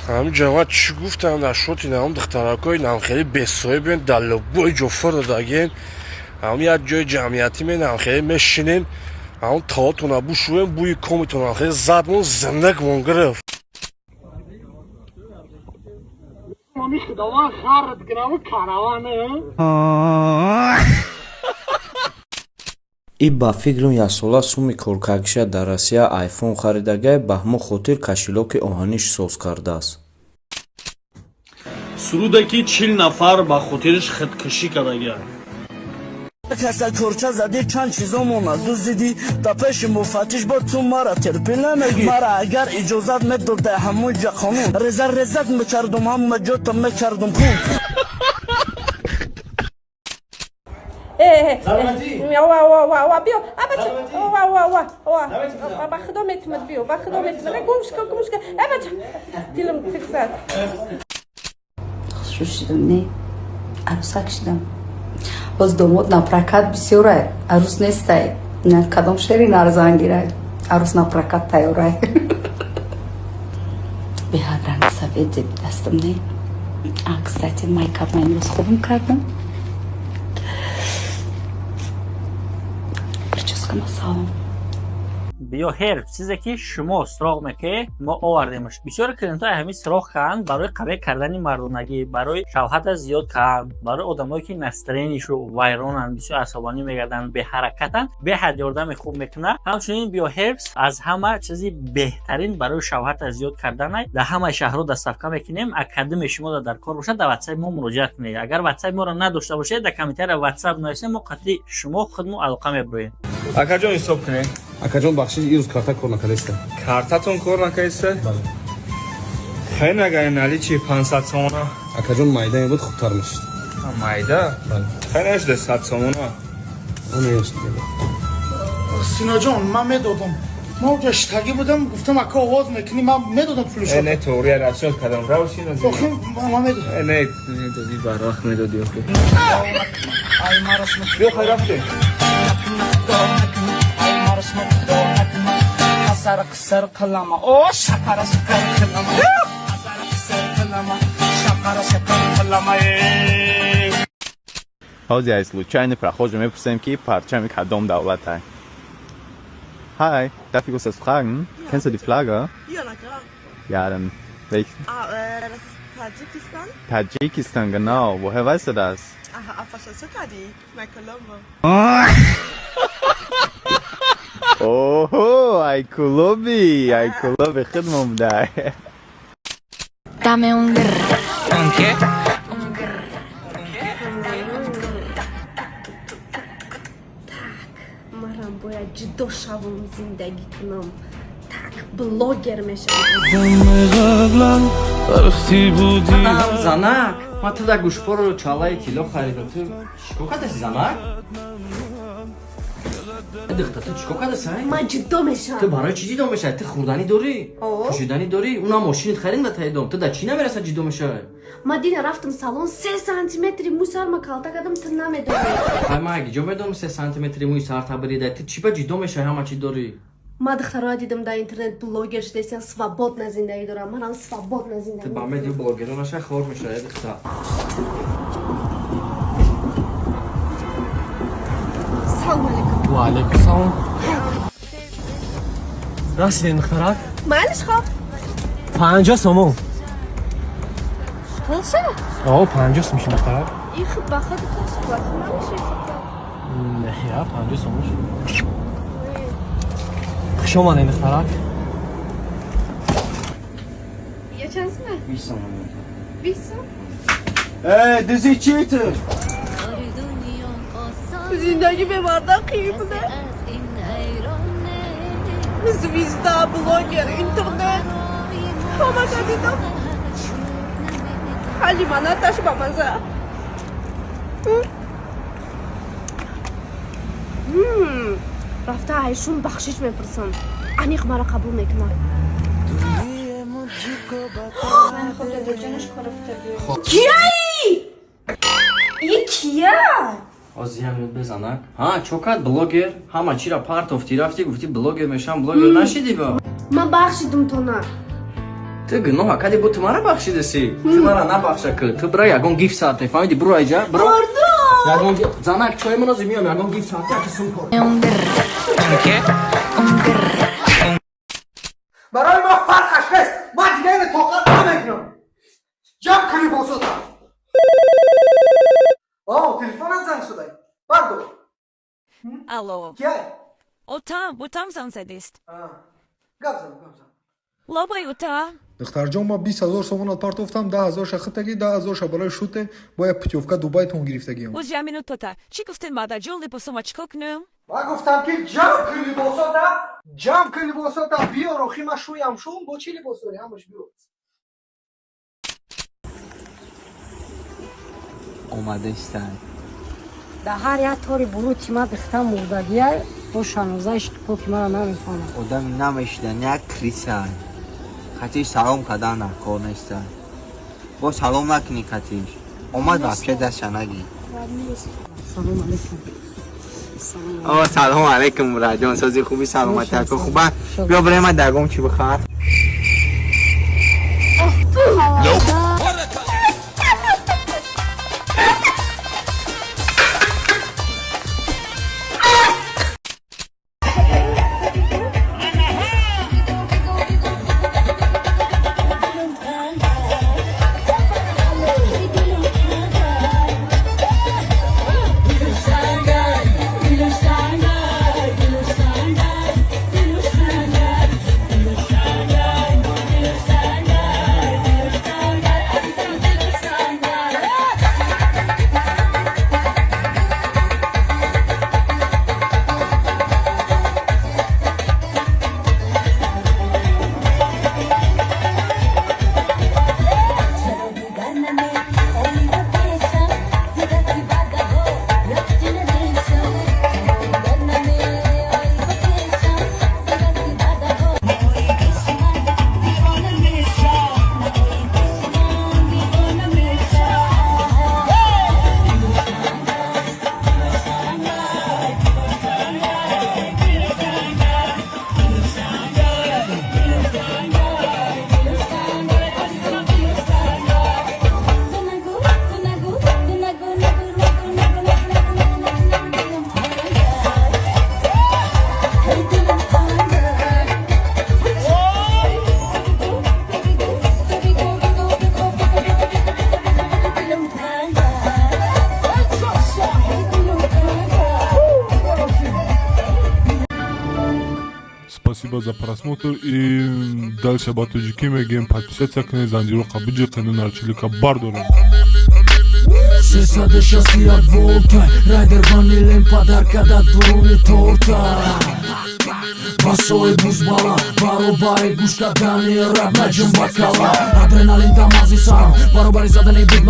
Ҳамин ҷамоат чӣ гуфтам нашоти нам духтаракои нам хеле бесоҳибен, дар любой ҷо фир дадагем. Ҳам як ҷои ҷамъиятӣ менам хеле мешинем, ҳам таотона бушӯем, бӯи комитона хеле задмон зиндагмон гирифт. И ба фикрам яксола суми коркаргиша дар Россия айфон харидагай, ба ҳамон хотир кошелёки оҳаниш соз кардааст. Суруде ки 40 нафар ба хотириш худкушӣ кардагианд. Каса корча зади, чанд чизомона дуздидӣ, да пеши муфаттиш бо ту мара терпӣ намегӣ. Мара агар иҷозат медодай, ҳамон ҷа қонун реза резат мекардум, ҳама ҷота мекардум хун. Ва, биё, а бача, ва, ва, ва, ва, ба худо метимад, биё, ба худо метимад, гумшка, гумшка, э бача, дилам тик зад. Хушрӯ шидам, не, арӯсак шидам. Боз домод напрокат бисёрай, арӯс нестай. На кадом шери нарзангирай, арӯс напрокат тайёрай. Беҳад ранги сафед зеби дастам, не. А, кстати, мейкап ман имрӯз хубм кардам. Прическама салом. Биё ҳер чизе ки шумо суроғ мекунед, мо овардемаш. Бисёри клиентҳои ҳамин суроғ карданд барои қавӣ кардани мардонагӣ, барои шавҳата зиёд кардан, барои одамое ки настроенишу вайронанд, бисёр асабонӣ мегарданд, беҳаракатанд, беҳад ёрдами хуб мекунад. Ҳамчунин биохербс аз ҳама чизи беҳтарин барои шавҳата зиёд карданай. Дар ҳамаи шаҳрҳо доставка мекунем. Академия шумо дар кор бошад, дар ватсапи мо муроҷиат кунед. Агар ватсапи моро надошта бошед, дар комментария ватсап нависед, мо қатъи шумо худмо алоқа мебироем. Акаҷон, ҳисоб кунед. Акаҷон, бахшиш, ирӯз карта кор накардаиста. Картатон кор накардаиста? Хеле агар наличи 500 сомона. Акаҷон, майда мебуд, хубтар мешид. Майда? Хеле нашуда 100 сомона. Синоҷон, ман медодам, ман оҷа штагӣ будам, гуфтам, ака, овоз мекунӣ, ман медодам пулишо. Не, тоғри расчёт кардам, равши. Ман медодам. Не, медодӣ, барвақт медодӣ охи. Биё, хай, рафтем. Ҳозир аз случайный прохожий мепурсем, ки парчами кадом давлатай. Hi, darf ich kurz was fragen? Ja. Kennst du die Flagge? Ja, na klar. Ja, dann welch? Ah, das ist Tadschikistan. Tadschikistan, genau. Woher weißt du das? Aha, Afasha Sukadi, mein Colombo. Oho, ай Кулоби, ай Кулоби хидмон будай. Dame un grr. Un qué? Так, марам бояд ҷудо шавам, зиндагӣ кунам. Так, блогер мешавам. Занак, ман ту дар гӯшпору чалаи тилло харидам, ту чикор кардаси, занак? Духта, ту чикор кардаси? Ман ҷудо мешавам. Ту барои чӣ ҷудо мешавӣ? Ту хӯрданӣ дорӣ, пӯшиданӣ дорӣ, унам мошинит харид ба таидом, ту дар чӣ намераса ҷудо мешавӣ? Ман дина рафтам салон, 3 сантиметри мӯй сарма калта кардам, ту намедонӣ. Ҳай, ман аги ҷо медонам 3 сантиметри мӯи сарта бирида, ту чӣ ба ҷудо мешавӣ, ҳама чӣ дорӣ? Ман духтароя дидам дар интернет, блогер шудасиян, свободно зиндагӣ дорам, манам свободно зиндагӣ. Ту ба медиа блогеро наша, хор мешавӣ, духта. Салому алейкум. Ва алейкум салом. Расидем, духтарак. Майлиш, хоб. 50 сомон. Пулша? О, 50 сом ши, духтарак. И худ ба худ пулш намеши. Я 50 сомон ши. Хуш омадем, духтарак. Я чанд сум? 20 сомон. 20 сум? Э, дузи чи ту? Зиндагӣ бемардан қиин буда. Звезда, блогер, интернет, ҳамаша дидам. Ҳалиманаташ ба маза. Рафта айшун бахшиш мепурсам, аниқ маро қабул мекунад. Кияи? И кия? Ҳозир як минут, безанак. Ҳа, чо кард блогер? Ҳама чира партофтӣ, рафтӣ, гуфтӣ, блогер мешавам, блогер нашидӣ ба? Ман бахшидум тона. Ту гуноҳа кади, бо ту мара бахшидаси, ту мара набахша ки ту бира ягон гифт сарте, фаҳмиди? Биро айҷа, биро ягон занак чой манози миём, ягон гифт сарте, яки сум кор. Барои ман фарқаш нест, ман дига ина тоқат намекунам. Ҷамъ кун либосота. О, телефонат занг шудай, бардор. Алло. Кияй? Отам, отам занг задист. Гап зан, гап зан. Лобай, ота. Духтарҷон, ма 20 000 сомонат партофтам, 10 000-ша хитаги, 10 000-ша барои шуте, бо як путёвка Дубайтон гирифтагиам. Оз я минут, тота. Чӣ гуфтен, мадаҷон, либосома чӣ кор кунам? Ман гуфтам, ки ҷамъ кун либосота, ҷамъ кун либосота, биёр, охи ман шӯям. Шум бо чӣ либос дорӣ? Ҳамаш биёр. Омадаистан. Дар ҳар як тори бурути ма дихта мурдагия бо шанозаи поки мара намефаҳмад. Одами намешидан, як криса хатиш салом кардан кор неста. Бо салом накунӣ, хатиш омад, вообще дастша нагӣ. Салом алейкум. О, салом алейкум, мураҷон, сози, хуби, саломати ако хуба? Биё, бирем, дагом чӣ бихар. Спасибо за просмотр и дальше ба тоҷикӣ мегӯем: подписаться кунед, занҷироқа биҷиқену нарчилика бардорем. 361 волта райдер ванилем подарка да дуруни торта. Басои бузбала баробари гӯш кардани рап наҷум бакала, адреналин дар мағзи сарам баробари задани бит.